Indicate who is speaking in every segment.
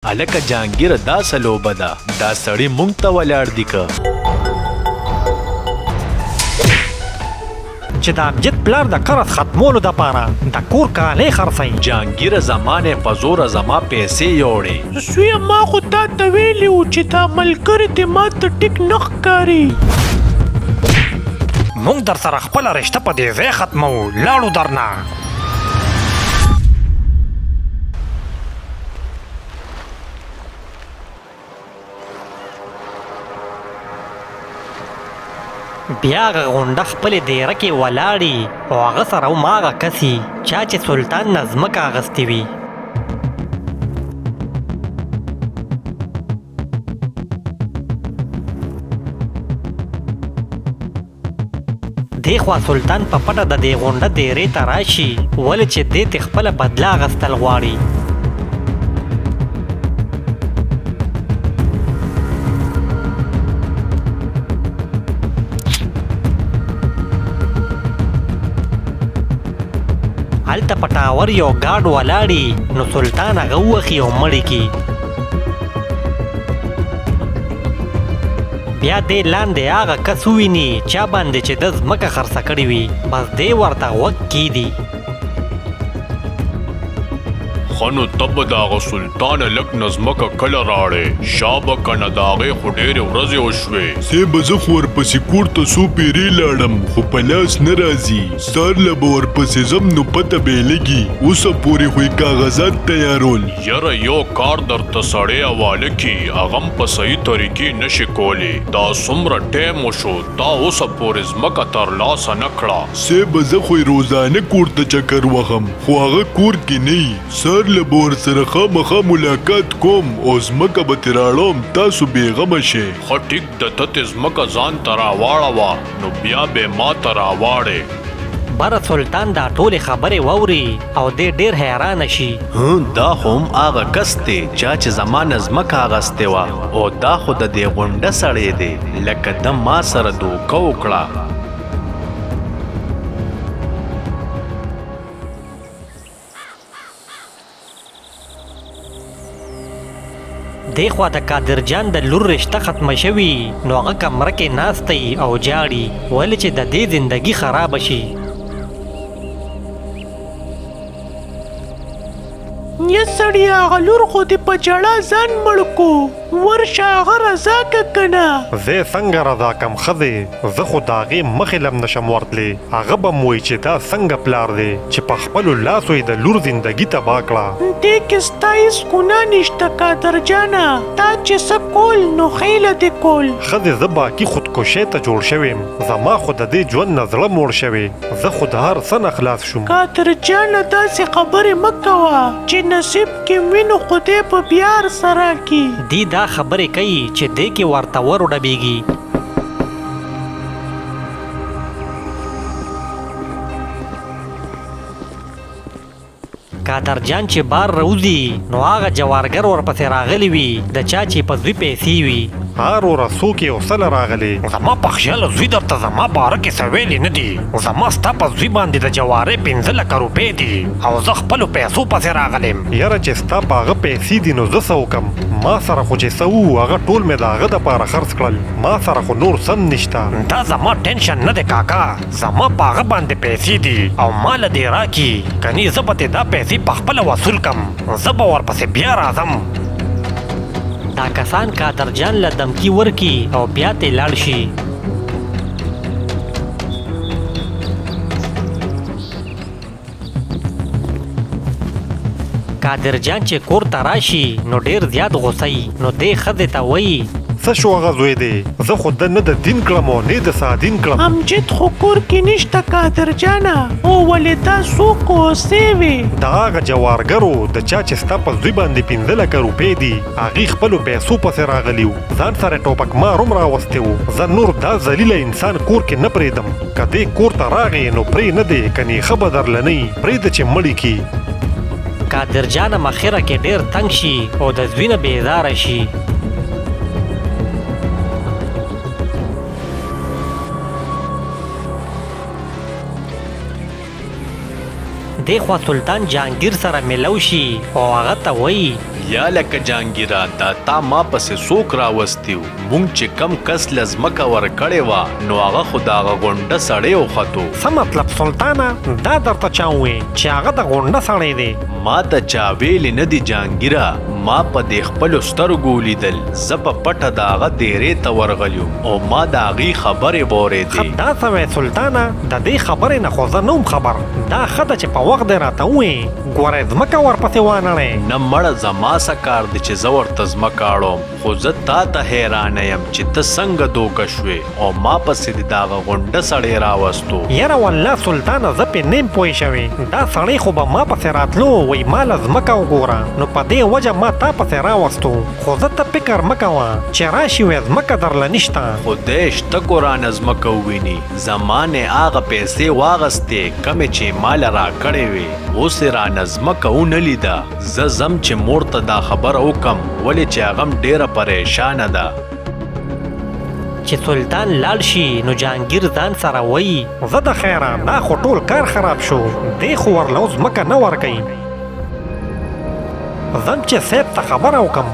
Speaker 1: هلکه جهانګیره دا څه لوبه ده دا سړي مونږ ته ولاړ دي که.
Speaker 2: چې د امجد پلار د قرض ختمولو دپاره د کور کالې خرڅوي.
Speaker 1: جهانګیره زما نه په زوره زما پیسې یوړې.
Speaker 3: زویه ما خو تا ته ویلي وو چې دا ملګری دې ما ته ټیک نه ښکاري.
Speaker 2: مونږ درسره خپله رشته په دې ځای ختموو، لاړو درنه. بیا هغه غونډه خپلې دیره کې ولاړي او هغه سره هم هغه کسي چا چې سلطان نه ځمکه اخیستې وي. دې خوا سلطان په پټه د دې غونډه دېرې ته راشي، ولې چې دې ترې خپله بدله اخیستل غواړي. هلته په ټاور یو ګارډ ولاړي، نو سلطان هغه ووهي او مړی کړي. بیا دی لاندې هغه کس وویني چا باندې چې ده ځمکه خرڅه کړې وي، بس دی ورته غوږ کیدي.
Speaker 1: ښه نو ته به د هغه سلطان هلک نه ځمکه کله راړې؟ شابه کنه د هغې خو ډېرې ورځې وشوې.
Speaker 4: صیب زه خو ورپسې کور ته څو پېرې لاړم خو په لاس نه راځي، سهار له به ورپسې ځم نو پته به یې لګي، اوسه پورې خو یې کاغذات تیارول.
Speaker 1: یره یو کار درته سړی حواله کی هغه هم په صحیح طریقې نشې کولی دا څومره ټایم وشو تا اوسه پورې ځمکه تر لاسه نه کړه.
Speaker 4: صیب زه خو یې روزانه کور ته چکر وهم خو هغه کور کې نه یي سهار له به ورسره خامخا ملاقات کوم او ځمکه به ترې راړوم تاسو بې غمه شئ.
Speaker 1: ښه ټیک ده ته ترې ځمکه ځان ته راواړوه نو بیا به یې ماته راواړې.
Speaker 2: بره سلطان دا ټولې خبرې واوري او دی ډېر حیرانه شي.
Speaker 1: هه دا خو هم هغه کس دی چا چې زما نه ځمکه اغستې وه او دا خو د دې غونډه سړی دی لکه ده ما سره دوکه وکړه.
Speaker 2: دې خوا د قادر جان د لور رشته ختمه شوي نو هغه کمره کې ناسته او جاړي ولې چې د دې زندګي خرابه شي.
Speaker 3: یه سړیه هغه لور خو دې په ژړا ځان مړ کو ورشه هغه رضا که کنه.
Speaker 5: زۀ څنګه رضا کم ښځې زه خو د هغې مخې لم نشم ورتلې هغه به م وایي چې دا څنګه پلار دی چې په خپلو لاسو یې د لور زندګي تباه کړه.
Speaker 3: دې کې ستا هیڅ ګناه نشته قادر جانه تا چې څه کول نو خیله دې کول.
Speaker 5: ښځې زه باقي خودکشۍ ته جوړ شوی یم زما خو د دې ژوند نه زړه موړ شوی زه خو د هر څه نه خلاص شوم.
Speaker 3: قادر جانه داسې خبرې مه کوه چې نصیب کې وي نو خدای به بیا ورسره راکړي.
Speaker 2: دی دا خبرې کوي چې دې کې ورته وروډبېږي. قادر جان چې بار راوځي نو هغه جوارګر ورپسې راغلي وي د چا چې په زوی پیسې وي.
Speaker 5: ها روره څوک یې او څله راغلې؟
Speaker 2: زما په خیال زوی درته زما باره کې څه ویلي نه دي، زما ستا په زوی باندې د جوارۍ 5 لکه روپۍ دي او زه خپلو پیسو پسې راغلیم.
Speaker 5: یاره چې ستا په هغه پیسې دي نو زه څه وکم، ما سره خو چې څه وو هغه ټول مې د هغه دپاره خرڅ کړل، ما سره خو نور څه هم نشته.
Speaker 2: دا زما ټینشن نه دی کاکا، زما په هغه باندې پیسې دي او ما له دې راکړي، کني زه به ترې دا پیسې پخپله وصول کم، زه به ورپسې بیا راځم. دا کسان قادر جان له دمکي ورکړي او بیا ترې لاړ شي. قادر جان چې کور ته راشي نو ډېر زیات غوسه وي، نو دې ښځې ته وایي.
Speaker 5: څه شو هغه زوی دې؟ زه خو ده نه د دین کړم او نۀ د سادین کړم.
Speaker 3: امجد خو کور کې نشته قادر جانه، او ولې دا څوک و څۀ وې؟
Speaker 5: دا هغه جوارګر و د چا چې ستا په زوی باندې 5 لکه روپۍ دي، هغوی خپلو پیسو پسې راغلي وو، ځان سره یې ټوپکمار هم راوستی و. زه نور دا ذلیله انسان کور کې نه پرېږدم. که دې کور ته راغې نو پرې نه دې کني ښه به درله نه يي پرېږده چې مړ يې کړي.
Speaker 2: قادر جان هم اخره کې ډېر تنګ شي او د زوی نه بېزاره شي. دې خوا سلطان جهانګیر سره ملو شي او هغه ته وایي.
Speaker 1: یا لکه جهانګیره دا تا ما پسې څوک راوستي وو؟ مونږ چې کم کس له ځمکه ورکړې وه نو هغه خو د هغه غونډه سړی وختو.
Speaker 2: څه مطلب سلطانه دا درته چا ووې چې هغه د غونډه سړی دی؟
Speaker 1: ما ته چا ویلي نه دي جهانګیره، ما په دې خپلو سترګو ولیدل، زه په پټه د هغه دېرې ته ورغلی وم او ما د هغوی خبرې واورېدې.
Speaker 2: ښه دا څه وایې سلطانه، د دې خبرې نه خو زه نه وم خبر، دا ښه ده چې په وخت دې راته ووې، ګوره ځمکه ورپسې وانړې.
Speaker 1: نه مړه زما څه کار دی چې زه ورته ځمکه اړوم، خو زه تاته حیرانه یم چې ته څنګه دوکه شوې او ما پسې دې د هغه غونډه سړی راوستو.
Speaker 2: یره والله سلطانه زه پې نیم پوه شوې، دا سړی خو به ما پسې راتلو وایي ماله ځمکه وګوره، نو په دې وجه ما تا پسې راوستو، خو زه ته فکر مه کوه چې راشي وایه ځمکه درله نشته.
Speaker 1: خدای شته که رانه ځمکه وویني، زما نه یې هغه پیسې واخستې کومې چې یې ماله راکړې وې، اوس یې رانه ځمکه ونه لیده. زه ځم چې مور ته دا خبره وکم ولې چې هغه هم ډېره پرېشانه ده.
Speaker 6: چې سلطان لاړ شي نو جهانګیر ځان سره وایي.
Speaker 2: ځه د خیره دا خو ټول کار خراب شو، دی خو ورله اوس ځمکه نه ورکوي. ځم چې صیب ته خبره وکم.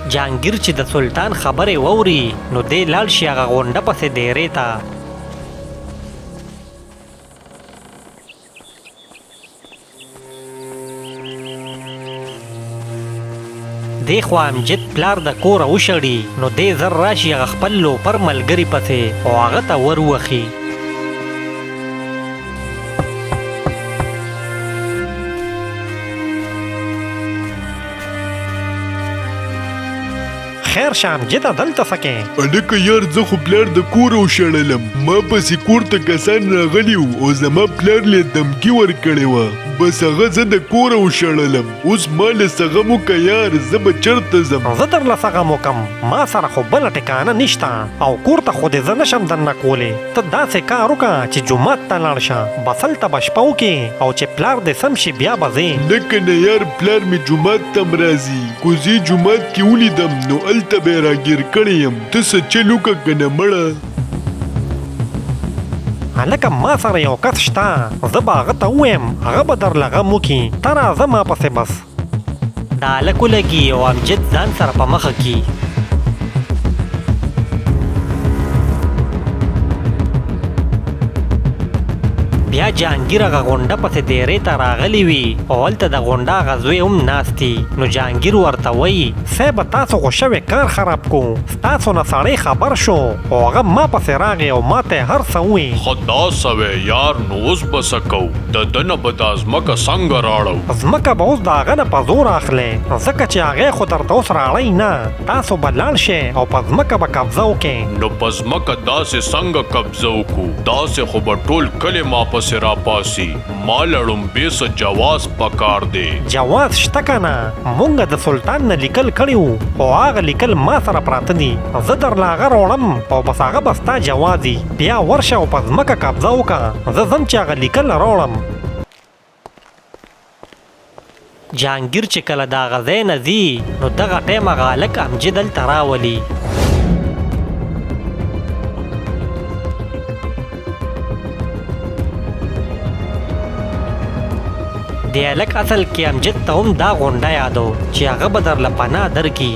Speaker 6: جهانګیر چې د سلطان خبرې واوري نو دی لاړ شي هغه غونډه پسې دېرې ته. دې خوا امجد پلار د کوره وشړي نو دی زر راشي هغه خپل لوپر ملګري پسې او هغه ته ور ووخي.
Speaker 2: خیر شه امجده دلته څه کې؟
Speaker 4: هلکه یار زه خو پلار د کوره وشړلم، ما پسې کور ته کسان راغلي وو او زما پلار له دمکي ورکړې وه، بس هغه زه د کوره وشړلم، اوس ما له څه غم وکه یار زه به چرته ځم؟
Speaker 2: زه درله څه غم وکم، ما سره خو بله ټکانه نشته او کور ته خو دې زه نشم دننه کولی، ته داسې کار وکه چې جومات ته لاړ شه، بس هلته به شپه وکې او چې پلار دې سم شي بیا به ځې.
Speaker 4: نه کنه یار پلار مې جومات ته هم راځي. کوزې جومات کې ولیدم نو هلته به یې راګیر کړی یم، ته څه چل وکړه کنه مړه.
Speaker 2: هلکه ما سره یو کس شته، زه به هغه ته ووایم، هغه به درله غم وکړي، ته راځه ما پسې بس.
Speaker 6: دا هلک ولګي او امجد ځان سره په مخه کړي. بیا جهانګیر هغه غونډه پسې دیرې ته راغلی وي او هلته د غونډه هغه زوی هم ناست وي نو جهانګیر ورته وایي.
Speaker 2: صیب تاسو خو شوی کار خراب کو، ستاسو نه سړی خبر شو او هغه ما پسې راغی او ماته یې هر څه وویل.
Speaker 1: ښه دا څه وې یار نو اوس به څه کوو، د ده نه به دا ځمکه څنګه راړو؟
Speaker 2: ځمکه به اوس د هغه نه په زوره اخلې ځکه چې هغه خو درته اوس راړی نه، تاسو به لاړ شئ او په ځمکه به قبضه وکړئ.
Speaker 1: نو په ځمکه داسې څنګه قبضه وکړو، داسې خو به ټول کلی ما پسې راپاڅي، ما له ړومبی څه جواز پکار دی.
Speaker 2: جواز شته که نه؟ مونږ د سلطان نه لیکل کړي وو خو هغه لیکل ما سره پراته دي، زه درله هغه راوړم او بس هغه به ستا جواز وي، بیا ورشه او په ځمکه قبضه وکړه، زه ځم چې هغه لیکل راوړم.
Speaker 6: جهانګیر چې کله د هغه ځای نه ځي نو دغه ټایم هغه هلک امجد هلته راولي. دې هلک اصل کې امجد ته هم دا غونډه یادو چې هغه به درله پناه درکړي.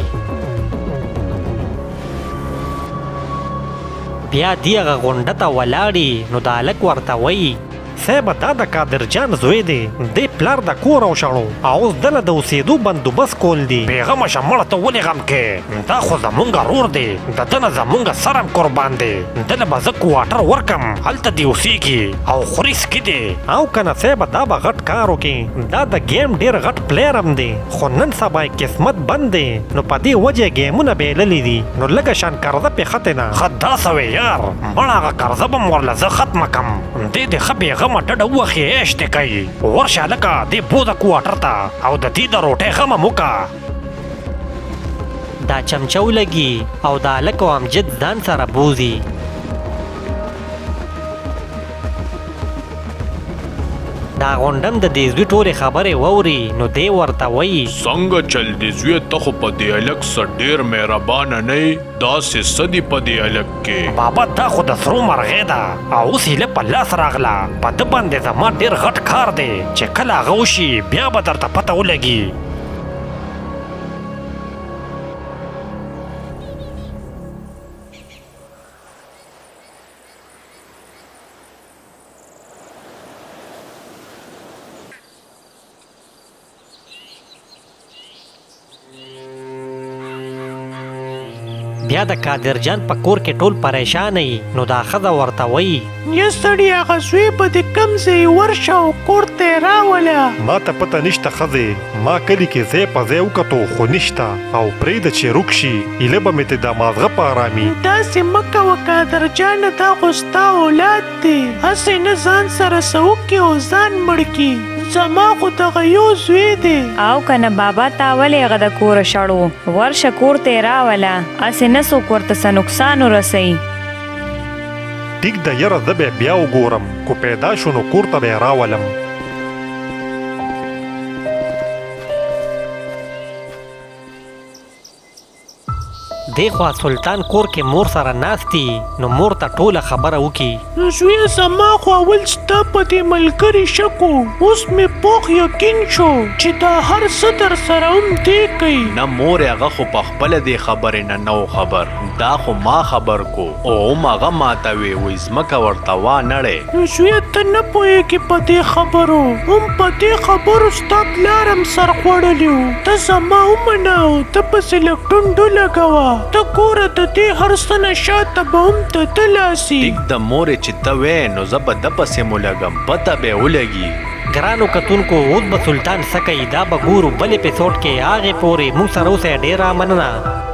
Speaker 6: بیا دی هغه غونډه ته ولاړي نو دا هلک ورته وایي.
Speaker 2: صیب دا د قادر جان زوی دی، دی پلار د کوره وشړو او اوس دله د اوسیدو بندوبست کول دي. بېغمه شه مړه ته ولې غم کې، دا خو زمونږ رور دی، د ده نه زمونږ سر هم قربان دی، ده له به زه کوارټر ورکم هلته دې اوسیږي او خوري څکي دې. او کنه صیب دا به غټ کار وکړي، دا د ګیم ډیر غټ پلیر هم دی، خو نن سبا یې قسمت بند دی نو په دې وجه یې ګیمونه بایللي دي، نو لږه شان قرضه پې ختې ده. ښه دا څه وې یار، مړه هغه قرضه به هم ورله زه ختمه کم. دې دې ښه بې غمه ډډه ووهي عیش دې کوي. ورشه هلکه دې بوځه کوارټر ته او د دې د روټۍ غم هم وکه.
Speaker 6: دا چمچه ولګي او د هلک او امجد ځان سره بوځي. دا غونډم د دې زوی ټولې خبرې واوري نو دی ورته وایي.
Speaker 1: څنګه چل دې زویه ته خو په دې هلک څه ډېر مهربانه نه یې داسې څه دي په دې هلک کې؟
Speaker 2: بابا دا خو د سرو مرغۍ ده او اوس هیله په لاس راغله، په ده باندې زما ډېر غټ کار دی چې کله هغه وشي بیا به درته پته ولګي.
Speaker 6: بیا د قادر جان په کور کې ټول پریشانه یي نو دا ښځه ورته وایي.
Speaker 3: یه سړیه هغه زوی به دې کوم ځای ورشه او کور ته یې راوله.
Speaker 5: ماته پته نشته ښځې، ما کلي کې ځای په ځای وکتو خو نشته او پرېږده چې روک شي ایله به مې ترې دا مازغه په ارامي.
Speaker 3: داسې مه کوه قادر جانه دا خو ستا اولاد دی هسې نه ځان سره څه وکړي او ځان مړ کړي زما خو دغه یو زوی دی.
Speaker 7: او کنه بابا تا ولې هغه د کوره شړو ورشه کور ته یې راوله هسې نه څوک ورته څه نقصان ورسوي.
Speaker 5: ټیک ده یره زه به بیا وګورم کو پیدا شو نو کور ته به یې راولم.
Speaker 6: دې خوا سلطان کور کې مور سره ناست دي نو مور ته ټوله خبره وکي.
Speaker 3: زویه زما خو اول ستا په دې ملګري شک و اوس مې پوخ یقین شو چې دا هر څه درسره هم دی کوي.
Speaker 1: نه مورې هغه خو پخپله دې خبرې نه نه و خبر دا خو ما خبر کو او هم هغه ماته وې وایي ځمکه ورته وا نړی.
Speaker 3: زویه ته نه پوهیږې په دې خبرو هم په دې خبرو ستا پلار هم سر خوړلی و ته زما ومنه او ده پسې لږ ټونډ ولګوه ته ګوره د دې هر څه نه شاته به هم د ده لاس وي.
Speaker 1: ټیک ده مورې چې ته وایې نو زه به ده پسې هم ولګم پته به یې ولګي.
Speaker 6: ګرانو کتونکو اوس به سلطان څه کوي دا به ګورو بل اپیسوډ کې هغې پورې موږ سره اوسئ ډیره مننه.